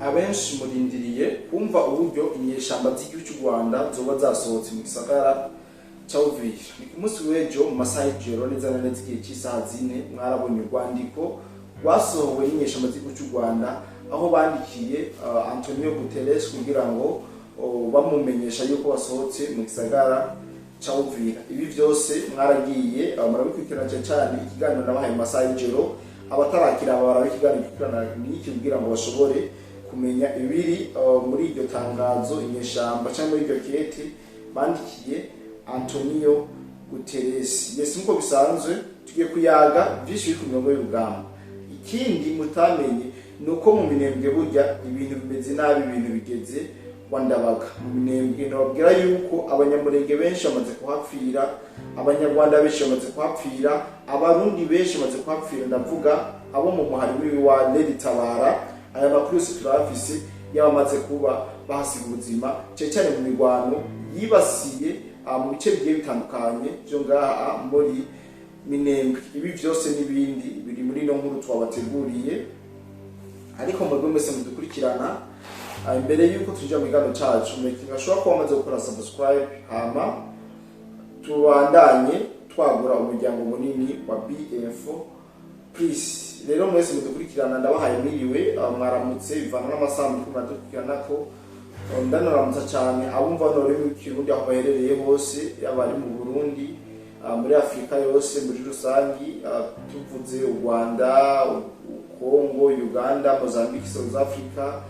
Abenshi murindiriye kumva uburyo inyeshamba z'igihugu cy'u Rwanda zoba zasohotse mu gisagara ca Uvira. Ni ku munsi w'ejo mu masaha y'ijoro, neza na neza igihe cy'isaha 4. Mwarabonye urwandiko rwasohowe n'inyeshamba z'igihugu cy'u Rwanda, aho bandikiye Antonio Guterres kugira ngo bamumenyesha yuko basohotse mu gisagara ca Uvira. Ibi vyose mwaragiye murabikurikirana, cyane cyane ikiganiro nabahaye mu masaha y'ijoro. Abatarakira baraba ikiganiro gikurikirana n'iki kugira ngo bashobore kumenya ibiri muri iryo tangazo inyeshamba cyangwa muri iryo kete bandikiye Antonio Guterres. Yes, nkuko bisanzwe tugiye kuyaga byinshi biri ku mirongo y'urugamba. Ikindi mutamenye ni uko mu Minembwe burya ibintu bimeze nabi, ibintu bigeze wandabaga mu Minembwe. Nababwira yuko Abanyamurenge benshi bamaze kuhapfira, Abanyarwanda benshi bamaze kuhapfira, Abarundi benshi bamaze kuhapfira, ndavuga abo mu muhari wiwe wa RED Tabara. Aya makuru yose turayafise y'abamaze kuba bahasiga ubuzima, cyane cyane mu mirwano yibasiye mu bice bigiye bitandukanye byo ngaha muri Minembwe. Ibi byose n'ibindi biri muri ino nkuru twabateguriye. Ariko mwebwe mwese mudukurikirana, imbere y'uko tuja mu kiganiro cacu, making ashobora kuba amaze gukora subscribe, hama tubandanye twagura umuryango munini wa BF. Please rero, mwese mudukurikirana, ndabahaye mwiriwe, mwaramutse, bivana n'amasaha muriko muradukurikirana ko. Ndanaramutsa cyane abumva ururimi rw'Ikirundi aho baherereye hose, yaba ari mu Burundi, muri Afurika yose muri rusangi, tuvuze u Rwanda, Congo, Uganda, Mozambique, South Africa,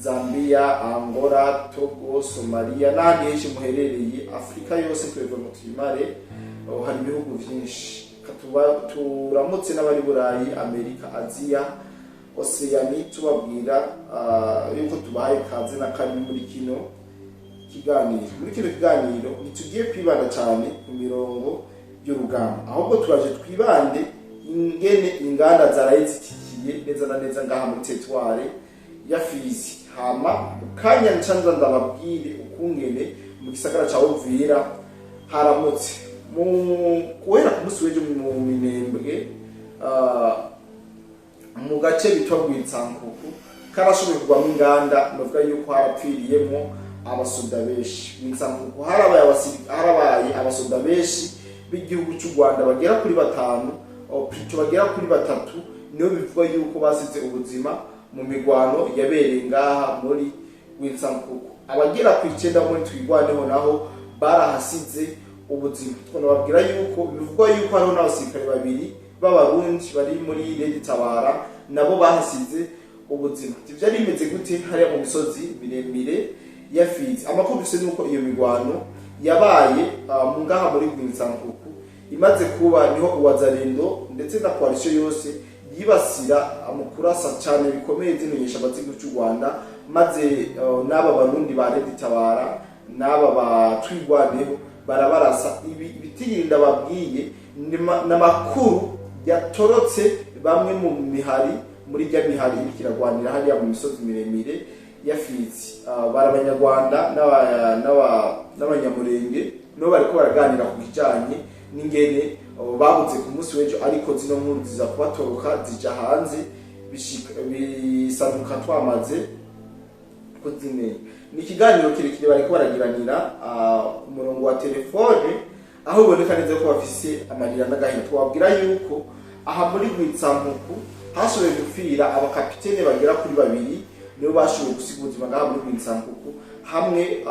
Zambia, Angola, Togo, Somalia n'ahandi henshi muherereye, Afurika yose twebwe ngo tuyimare. Oh, hari ibihugu vyinshi. Turamutse n'abari Burayi, Amerika, Aziya, Oseyani, tubabwira yuko tubahaye kaze na karibu muri kino kiganiro. Muri kino kiganiro ntitugiye kwibanda cyane ku mirongo y'urugamba, ahubwo turaje twibande ingene inganda zaraye zitikiye neza na neza ngaha muri territoire ya Fizi. Hama kanya ncanza ndababwire ukungene mu gisagara ca Uvira haramutse mu guhera ku munsi w'ejo mu Minembwe, mu gace bitwa Rwitsankuku, karashoboye kugwamo inganda. Bavuga yuko harapfiriyemo abasoda benshi. Rwitsankuku harabaye abasoda benshi b'igihugu cy'u Rwanda bagera kuri batanu, plutôt bagera kuri batatu, niyo bivugwa yuko basize ubuzima mu migwano yabereye ngaha muri Rwitsankuku. Abagera ku 9 muri Twigwaneho naho barahasize ubuzima. Twababwira yuko bivugwa yuko hariho n'abasirikare babiri b'Abarundi bari muri RED Tabara nabo bahasize ubuzima. Ivyo byari bimeze gute hariya mu misozi miremire ya Fizi? Amakuru dufise nuko iyo migwano yabaye mu ngaha muri Rwitsankuku. Imaze kuba niho Uwazalendo ndetse na coalition yose yibasira mu kurasa cyane bikomeye zino nyeshamba z'igihugu cy'u Rwanda, maze n'aba Barundi ba RED Tabara n'aba batwigwaneho barabarasa. Ibi bitirinda babwiye n'amakuru yatorotse bamwe mu mihari, muri rya mihari iriko iragwanira hariya mu misozi miremire ya Fizi. Bari Abanyarwanda n'Abanyamurenge, nibo bariko baraganira ku kijanye n'ingene babuze ku munsi w'ejo, ariko zino nkuru ziza kubatoroka zija hanze, bisanuka twamaze kuzimenya. Ni ikiganiro kirekire bariko baragiranira ku murongo wa telefone, aho biboneka neza ko bafise amarira n'agahinda. Twababwira yuko aha muri Rwitsankuku hashoboye gupfira abakapitene bagera kuri babiri, nibo bashoboye gusiga ubuzima ngaha muri Rwitsankuku, hamwe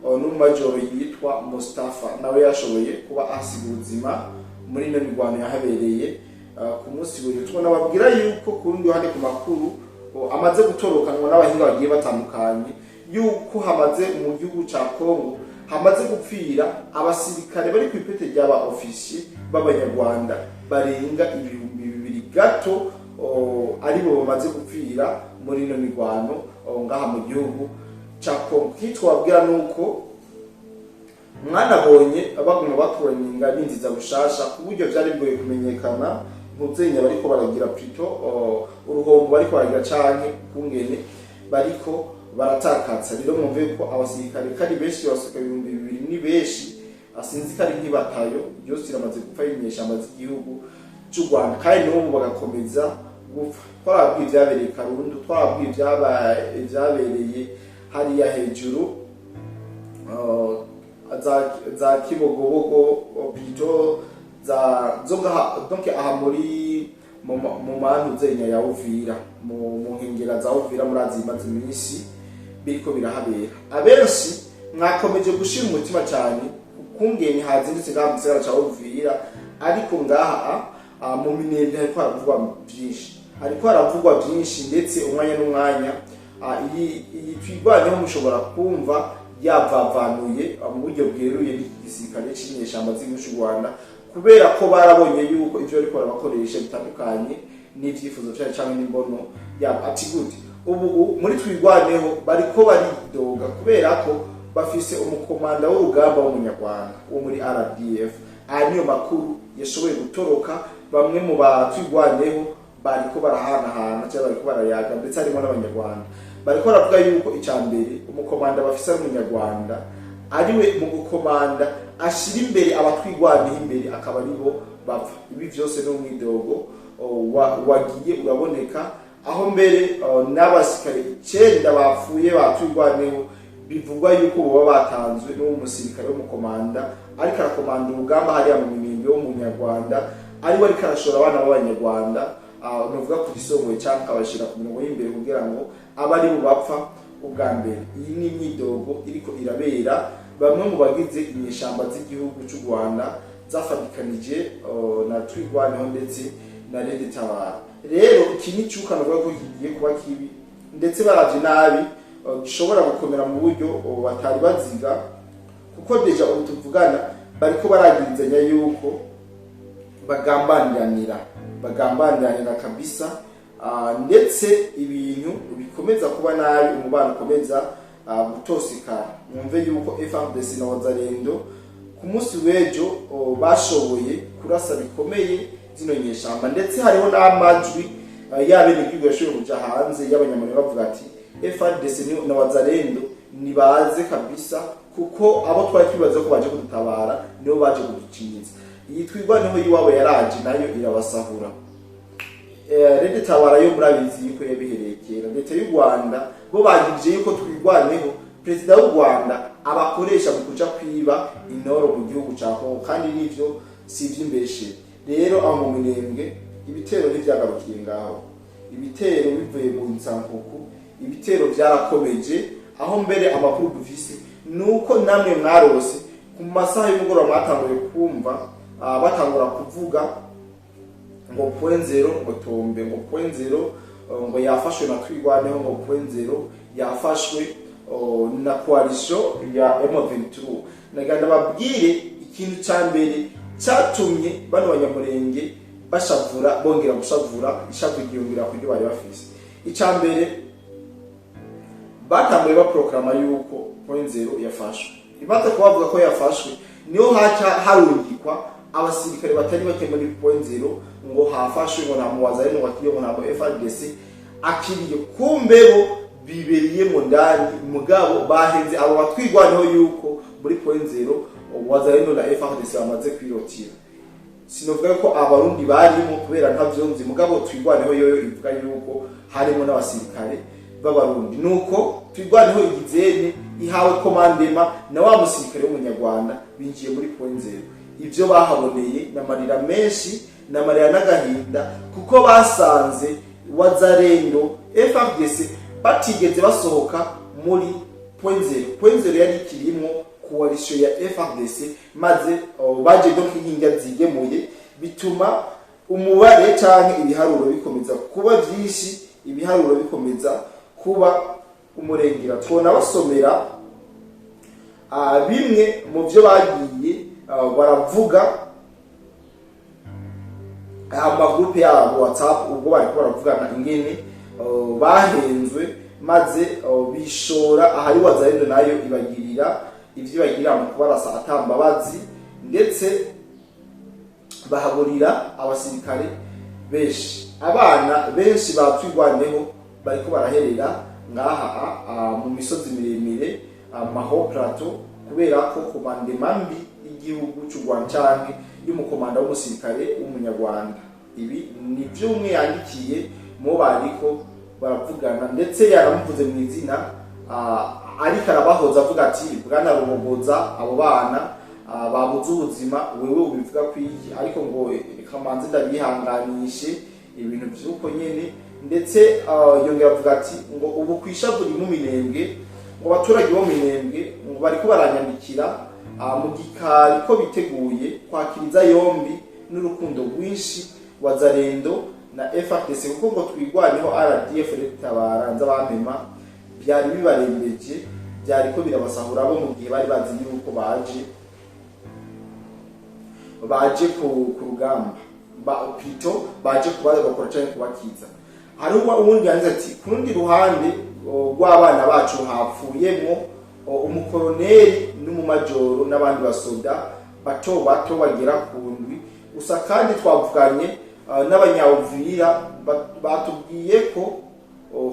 n'umumajoro yitwa Mustafa, nawe yashoboye kuba ahasiga ubuzima muri ino mirwano yahabereye ku munsi w'ejo. Twababwira yuko ku rundi ruhande, ku makuru amaze gutorokanwa n'abahinga bagiye batandukanye, yuko hamaze mu gihugu ca Congo hamaze gupfira abasirikare bari ku ipete ry'aba ofisiye b'Abanyarwanda barenga 2000 gato, aribo bamaze gupfira muri ino mirwano ngaha mu gihugu ca Congo. Kitwabwira nuko mwanabonye baguma bakoraninga binziza bushasha, ku buryo vyari bigoye kumenyekana ntuzenya bariko baragira, plutôt uruhombo bariko baragira canke kungene bariko baratakaza. Rero mwumve ko abasirikare kari benshi, abasirikare 2000 ni benshi, asinzi ko ari nk'ibatayo yose iramaze gupfa y'inyeshamba z'igihugu cy'u Rwanda, kandi n'ubu bagakomeza. gupfa. Twarabwiye ibyabereye Karundu, twarabwiye ibyabereye hariya hejuru za Kibogobogo, plutôt za zo ngaha, donc aha muri mu mantu zenya ya Uvira, mu nkengera za Uvira. Murazi imaze iminsi biriko birahabera. Abenshi mwakomeje gushira umutima cyane kungene hazindutse ngaha mu gisagara ca Uvira, ariko ngaha mu Minembwe hariko haravugwa byinshi, hariko haravugwa byinshi, ndetse umwanya n'umwanya iyi Twirwaneho mushobora kumva yavavanuye mu buryo bweruye n'iki gisirikare c'inyeshamba z'igihugu c'u Rwanda, kubera ko barabonye yuko ivyo bariko barabakoresha bitandukanye n'ivyifuzo vyayo canke n'imbono yabo. Ati gute? Ubu muri Twirwaneho bariko baridoga kubera ko bafise umukomanda w'urugamba w'umunyarwanda wo muri RDF. Aya niyo makuru yashoboye gutoroka. Bamwe mu batwirwaneho bariko barahanahana cyangwa bariko barayaga, ndetse harimo n'abanyarwanda, bariko baravuga yuko icya mbere umukomanda bafise ari umunyarwanda, ariwe mu gukomanda ashira imbere abatwirwaneho imbere, akaba aribo bapfa. Ibi vyose ni umwidogo wagiye uraboneka, aho mbere n'abasirikare 9 bapfuye batwirwaneho bivugwa yuko boba batanzwe n'uwo musirikare w'umukomanda ariko arakomanda urugamba hariya mu Minembwe w'umunyarwanda, ariwe ariko arashora abana b'abanyarwanda, nuvuga ku gisongoye cyangwa akabashyira ku mirongo y'imbere kugira ngo abe ari bo bapfa ubwa mbere. Iyi ni imyidogo iriko irabera bamwe mu bagize inyeshamba z'igihugu cy'u Rwanda zafatikanije na Twirwaneho ndetse na Red Tabara. Rero iki ni icuka nuvuga ko kigiye kuba kibi, ndetse baravye nabi gishobora gukomera mu buryo batari baziga, kuko déjà ubu tuvugana bariko baragirizanya yuko bagambaniranira kabisa, ndetse ibintu bikomeza kuba nabi, umubano ukomeza gutosekara. Mwumve yuko FARDC na Wazalendo ku munsi w'ejo bashoboye kurasa bikomeye zino nyeshamba, ndetse hariho n'amajwi y'abenegihugu yashoboye kuja hanze y'abanyamurenge bavuga ati FARDC na Wazalendo nibaze kabisa, kuko abo twari twibaza ko baje kudutabara nibo baje kuducinyiza. Iyi Twirwaneho y'iwabo yaraje nayo irabasahura. Red Tabara yo murabizi yuko yabihereye kera. Leta y'u Rwanda bo bagirije yuko Twirwaneho, perezida w'u Rwanda abakoresha mu kuja kwiba inoro mu gihugu ca Kongo, kandi nivyo si ivy'imbeshe. Rero aho mu Minembwe ibitero ntivyagarukiye ngaho. Ibitero bivuye mu Nsankuku, ibitero vyarakomeje, aho mbere amakuru dufise nuko namwe mwarose ku masaha y'umugoroba mwatanguye kumva batangura kuvuga ngo Point Zéro ngo tombe, ngo Point Zéro ngo yafashwe na Twirwaneho, ngo Point Zéro yafashwe na coalition ya M23. Naganda babwire ikintu ca mbere cyatumye bano banyamurenge bashavura, bongera gushavura, ishavu igiyongera ku byo bari bafise. Icya mbere, batanguye baproklama yuko Point Zéro yafashwe. Imaze kubavuga ko yafashwe, niho haca harungikwa abasirikare batari bake muri Point Zéro, ngo hafashwe, ngo nta muwaza ngo akiriye, ngo ntabwo FARDC akiriye. Kumbe bo bibereye mu ndani, mugabo bahenze abo batwirwaneho yuko muri Point Zéro Wazalendo na FARDC bamaze kwirotira. Sinovuga ko abarundi barimo kubera ntavyo nzi, mugabo Twirwaneho yoyo ivuga yuko harimo n'abasirikare b'abarundi. Nuko Twirwaneho igizene ihawe commandement na wa musirikare w'umunyarwanda, binjiye muri Point Zéro. Ivyo bahaboneye n'amarira menshi, n'amarira n'agahinda, kuko basanze Wazalendo, FARDC batigeze basohoka muri Point Zéro. Point Zéro yari ikirimwo coalition ya FARDC, maze baje donc inkinga zigemuye, bituma umubare canke ibiharuro bikomeza kuba vyinshi, ibiharuro bikomeza kuba umurengera. Twona basomera bimwe mu vyo bagiye baravuga amagroupe yabo WhatsApp, ubwo bariko baravugana ingene bahenzwe, maze bishora ahari Wazalendo nayo ibagirira ivyo ibagirira mu kubarasa atambabazi, ndetse bahaburira abasirikare benshi. Abana benshi batwirwaneho bariko baraherera ngaha mu misozi miremire, maho plateau, kubera ko commandement mbi y'igihugu cy'u Rwanda canke y'umukomanda w'umusirikare w'umunyarwanda. Ibi ni byo umwe yandikiye Mu bariko baravugana, ndetse yaramuvuze mu izina, ariko arabahoza avuga ati: "Bwana Rubogoza, abo bana babuze ubuzima, wewe ubivuga kwiki?" Ariko ngo reka manze ndabihanganishe ibintu vy'uko nyene. Ndetse yongera avuga ati ngo ubu kwishavu mu Minembwe, ngo abaturage bo mu Minembwe ngo bariko baranyandikira mu gikari ko biteguye kwakiriza yombi n'urukundo rwinshi Wazalendo na FARDC, kuko ngo Twirwaneho, RDF, Tabara nz'abampema byari bibarembeje, byari ko birabasahura bo mu gihe bari bazi yuko baje ku rugamba ba plutôt baje kubakora canke kubakiza. Hari uwundi yanditse ati: "Ku rundi ruhande rw'abana bacu hapfuyemwo umukoroneri n'umumajoro n'abandi basoda bato bato bagera ku ndwi gusa. Kandi twavuganye n'abanyawuvira, batubwiye ko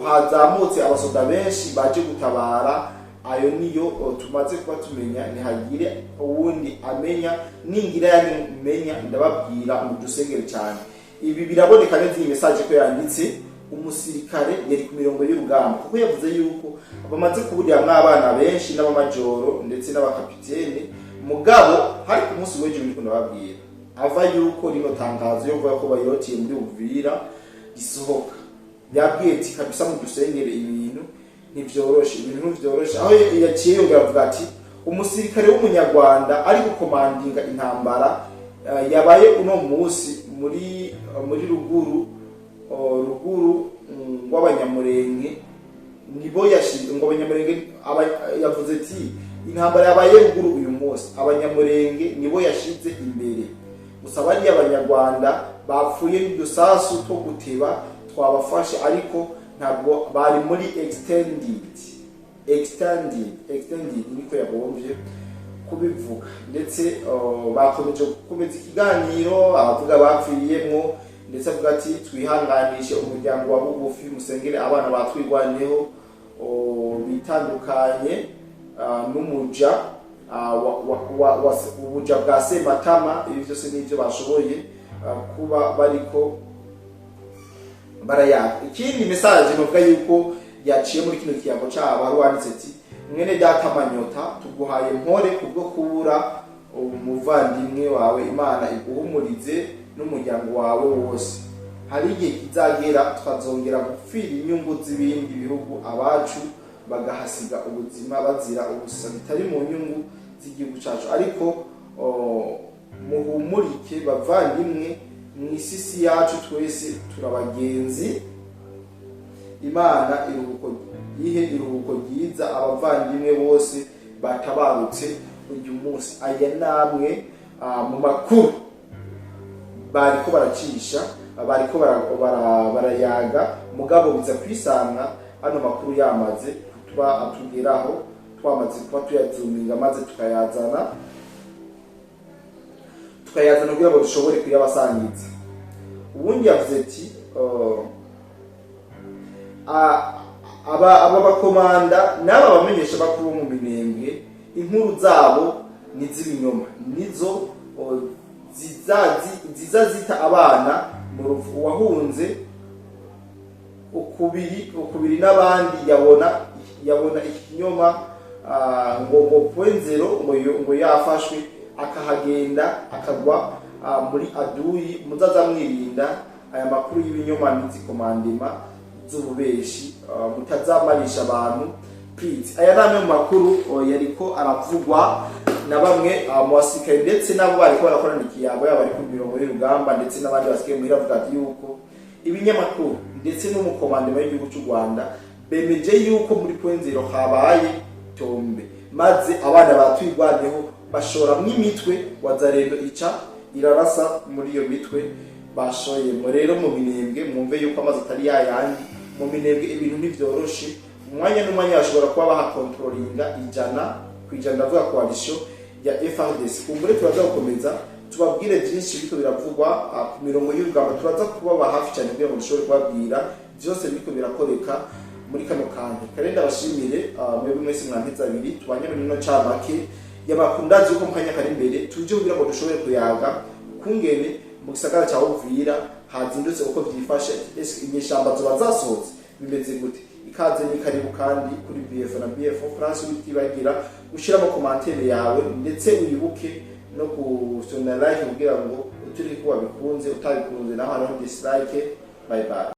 hazamutse abasoda benshi baje gutabara. Ayo niyo tumaze kuba tumenya, ntihagire uwundi amenya. Ningira yamenya ndababwira, mudusengere cyane." Ibi biraboneka neza, iyi message ko yanditse umusirikare yari ku mirongo y'urugamba, kuko yavuze yuko bamaze kuburiramwo abana benshi n'abamajoro ndetse n'abakapitene. Mugabo hari ku munsi w'ejo, ndiko ndababwira, ava yuko rino tangazo yo kuvuga ko bayirotiye muri Uvira risohoka, yabwiye ati: "Kabisa mudusengere, ibintu ntivyoroshe, ibintu ntivyoroshe." Aho yaciye yongera avuga ati umusirikare w'umunyarwanda ari gukomandinga intambara yabaye uno munsi muri ruguru, ruguru w'Abanyamurenge, nibo yashize ngo Abanyamurenge yavuze ati intambara yabaye ruguru uyu munsi, Abanyamurenge nibo yashize imbere. Gusa bariya Abanyarwanda bapfuye n'udusasu two guteba twabafashe, ariko ntabwo bari muri extended, niko yagombye kubivuga. Ndetse bakomeje gukomeza ikiganiro, abavuga bapfiriyemwo, ndetse avuga ati: "Twihanganishe umuryango wa bugufi, musengere abana batwirwaneho bitandukanye n'umuja ubuja bwa Sematama." Ibi byose n'ibyo bashoboye kuba bariko barayaga. Ikindi message novuga yuko yaciye muri kino kiyago cabo, hari wanditse ati: "Mwene data Manyota, tuguhaye mpore kubwo kubura umuvandimwe wawe. Imana iguhumurize n'umuryango wawe wose. Hari igihe kizagera tukazongera gupfira inyungu z'ibindi bihugu, abacu bagahasiga ubuzima bazira ubusa, bitari mu nyungu z'igihugu cacu. Ariko muhumurike bavandimwe, mu isisi yacu twese turabagenzi. Imana iruhuko, ihe iruhuko ryiza abavandimwe bose batabarutse uyu munsi." Aya namwe mu makuru bariko baracisha, bariko barayaga, mugabo biza kwisanga ano makuru yamaze kuba atugeraho, twamaze kuba tuyazuminga maze tukayazana kugira ngo dushobore kuyabasangiza. Ubundi yavuze ati aba bakomanda n'aba bamenyesha bakuru bo mu Minembwe, inkuru zabo ni z'ibinyoma, nizo ziza zita abana mu ruvu. Uwahunze ukubiri n'abandi yabona ikinyoma ngo Point Zéro ngo yafashwe, akahagenda akagwa muri aduyi. Muzaza mwirinda aya makuru y'ibinyoma n'izi commandement z'ububeshi, mutazamarisha abantu, please. Aya ni amwe mu makuru yariko aravugwa na bamwe mu basirikare, ndetse nabo bariko barakorana ikiyago, yaba bari ku mirongo y'urugamba ndetse n'abandi basigaye muhira. Avuga ati yuko ibinyamakuru ndetse n'umukomandema w'igihugu cy'u Rwanda bemeje yuko muri Point Zéro habaye tombe, maze abana batwirwaneho bashoramwo imitwe, Wazalendo ica irarasa muri iyo mitwe bashoyemo. Rero mu Minembwe mwumve yuko amazi atari yayandi. Mu Minembwe ibintu ntibyoroshe, umwanya n'umwanya bashobora kuba bahakontrolinga 100%, ndavuga coalition ya FARDC. Kumbure turaza gukomeza tubabwire byinshi biriko biravugwa ku mirongo y'urugamba. Turaza kubaba hafi cyane kugira ngo dushobore kubabwira byose biriko birakoreka muri kano kanya. Kare ndabashimire mwebwe mwese mwanteze abiri tubanye muri ino camake y'amakuru. Ndazi yuko mu kanya kari imbere tuje kugira ngo dushobore kuyaga kungene mu gisagara ca Uvira. Hazindutse uko vyifashe, ese inyeshamba zoba zasohotse, bimeze gute? Ikaze ni karibu kandi kuri BF na BF France. Utibagira gushiramo commentaire yawe, ndetse wibuke no gusona like kugira ngo utureke ko wabikunze. Utabikunze naho hariho dislike. Bye bye.